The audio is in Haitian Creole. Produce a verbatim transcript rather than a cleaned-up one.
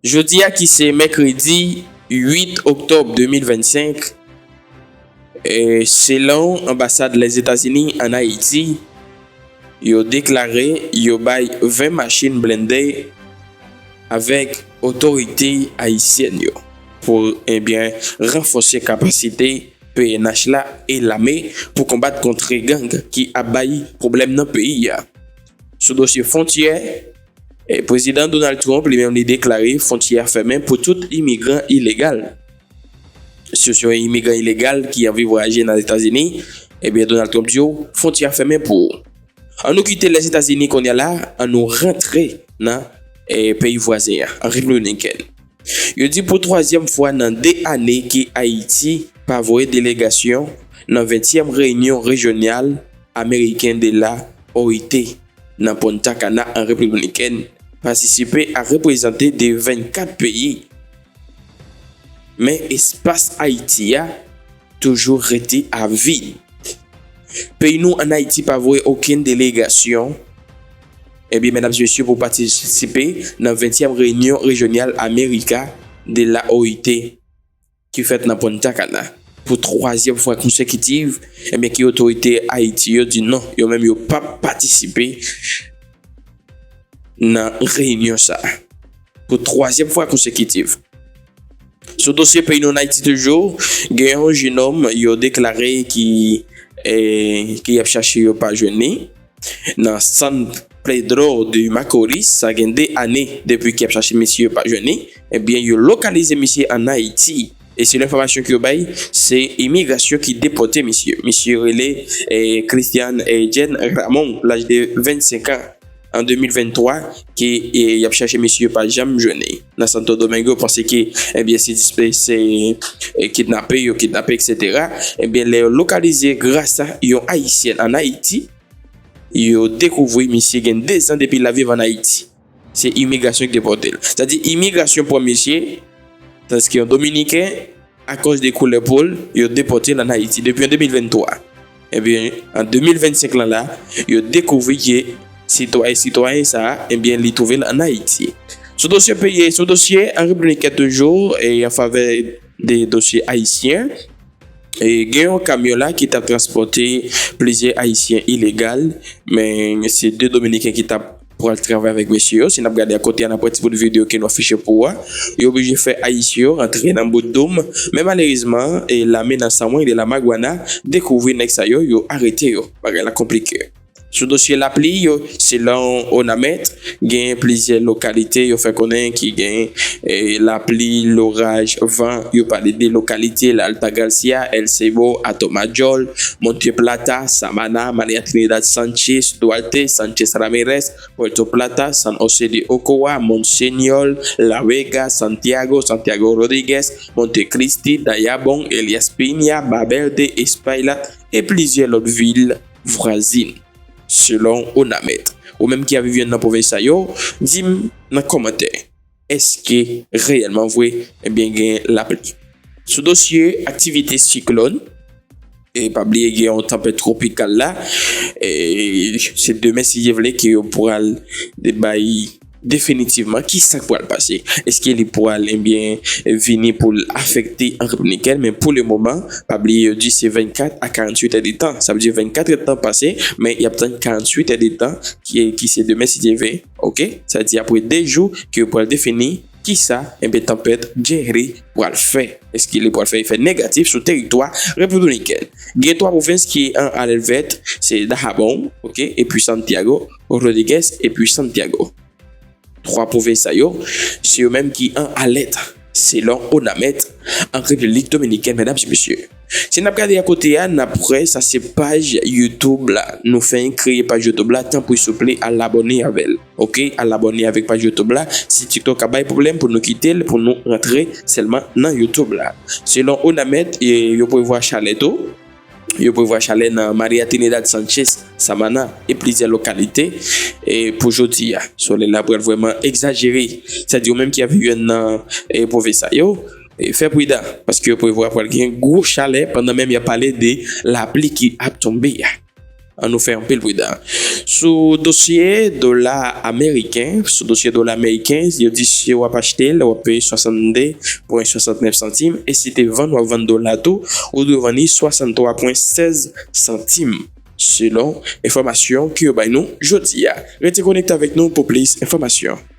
Jodi a ki se mèkredi uit oktòb de mil vennsenk, e, selon anbasad Lèzetazini ann Ayiti, yo deklare yo bay ven machin blende avèk otorite ayisyèn yo pou, ebyen, ranfòse kapasite P N H la e lame pou konbat kont gang ki ap bay pwoblèm nan peyi a. Sou dosye fwontyè, e, Prezidan Donald Trump li menm li deklare fwontyè a fèmen pou tout imigran ilegal. Si w se yon imigran ilegal ki anvi vwayaje nan Etazini, ebyen Donald Trump di w fwontyè a fèmen pou ou. Ann nou kite Lèzetazini kounye a la, ann nou rantre nan, e, peyi vwazen an, an Repiblik Dominikèn. Yo di pou twazyèm fwa nan de ane ke Ayiti pa voye delegasyon nan ventyèm reyinyon rejyonal ameriken de la O I T nan Punta Cana an Repiblik Dominikèn, patisipe ak reprezante de vennkat peyi. Men espas Ayiti a toujou rete a vid. Peyi nou ann Ayiti pa voye okenn delegasyon, ebyen, medam e mesye, pou patisipe nan ventyèm reyinyon rejyonal America de la O I T ki fèt nan Punta Cana pou twazyèm fwa konsekitiv, ebyen, ki otorite Ayiti yo di non, yo menm yo p ap patisipe nan reyinyon sa a pou twazyèm fwa konsekitiv. Sou dosye peyi nou ann Ayiti toujou, gen yon jenòm yo deklare ki, e, ki y ap chache yo pa jwenn li nan San Pedro de Macorís. Sa gen de ane depi ki y ap chache misye yo pa jwenn li. Ebyen, yo lokalize misye ann Ayiti. E selon enfòmasyon ke yo bay, se imigrasyon ki depòte misye. Misye rele, e, Christian, e, Jen Ramon, laj de vennsenk an. An de mil venntwa, ke, e, y ap chache misye yo pa janm jwenn li. Nan Santo Domingo, yo panse ke, ebyen, se, se, e, kidnape, yo kidnape, etsetera. Ebyen, lè yo lokalize gras a yon Ayisyèn ann Ayiti, yo dekouvri misye gen dezan depi l ap viv ann Ayiti. Se imigrasyon ki depòte l. Sa di imigrasyon pran misye, tandiske yon Dominiken, akoz de koulè po l, yo depòte l ann Ayiti depi an de mil venntwa. Ebyen, an de mil vennsenk lan la, yo dekouvri ke sitwayen, sitwayen sa a, ebyen, li twouve l ann Ayiti. Sou dosye peyi, sou dosye an Repiblik Dominikèn toujou, e an favè de dosye ayisyen, e gen yon kamyon la ki t ap transpòte plizyè Ayisyen ilegal, men se de Dominiken ki t ap pral travay avèk mesye yo. Si n ap gade akote a, n ap wè ti bout videyo ke nou afiche pou ou a. Yo oblije fè Ayisyen yo rantre nan bout Doum. Men malerezman, e lame nan San Juan de la Maguana dekouvri nèg sa yo, yo arete yo. Bagay la konplike. Sou dosye lapli yo, selon Onamèt, gen plizyè lokalite yo fè konnen ki gen, e, lapli, loraj, van. Yo pale de lokalite La Altagracia, El Ceibo, Atomayor, Monte Plata, Samaná, María Trinidad Sánchez Duarte, Sánchez Ramírez, Puerto Plata, San José de Ocoa, Monseñor, La Vega, Santiago, Santiago Rodríguez, Montecristi, Dajabón, Elías Piña, Baja Verde, Espaillat e plizyè lòt vil vwazin, selon Onamèt. Ou menm ki ap viv yonn nan pwovens sa yo, di m nan kòmantè, èske reyèlman vre, ebyen, gen lapli? Sou dosye aktivite siklòn, e pa bliye gen yon tanpèt twopikal la, e se demen, si Dye vle, ke yo pral bay definitivman kisa k pral pase. Èske li pral, ebyen, vini pou l afekte an Repiblik Dominikèn? Men pou le moman, pa bliye, yo di se vennkat a karanntuit èdtan. Sa vle di vennkat èdtan pase, men y ap tann karanntuit èdtan ki, ki se demen, si Dye vle. Oke? Sa vle di apre de jou ke yo pral defini kisa, ebyen, tanpèt Jerry pral fè. Èske li pral fè efè negatif sou teritwa Repiblik Dominikèn? Gen twa pwovens ki an alèt vèt, se Dajabón, oke, epi Santiago Rodríguez, epi Santiago. Twa pwovens sa yo, se yo menm ki an alèt, selon Onamèt, an Repiblik Dominikèn, medam e mesye. Si n ap gade akote a, n ap wè sa se paj YouTube la. Nou fenk kreye paj YouTube la, tanpri souple, al abòne avè l. Oke, al abòne avèk paj YouTube la. Si TikTok ap bay pwoblèm pou nou kite l, pou nou rantre sèlman nan YouTube la. Selon Onamèt, e, yo prevwa chalè tou. Yo prevwa chalè nan María Trinidad Sánchez, Samaná e plizyè lokalite, e, pou jodi a. Solèy la pral vrèman egzajere. Sa di ou menm ki ap viv yonn nan, e, pwovens sa yo, e, fè pridan, paske yo prevwa pral gen gwo chalè, pandan menm y ap pale de lapli ki ap tonbe a. Ann nou fè anpil pridan. Sou dosye dola ameriken, sou dosye dola ameriken, yo di si w ap achte l, w ap peye swasannde pwen swasantnèf santim, e si te vann, w ap vann dola tou, ou dwe vann li swasanntwa pwen sèz santim, selon enfòmasyon ke yo bay nou jodi a. Rete konekte avèk nou pou plis enfòmasyon.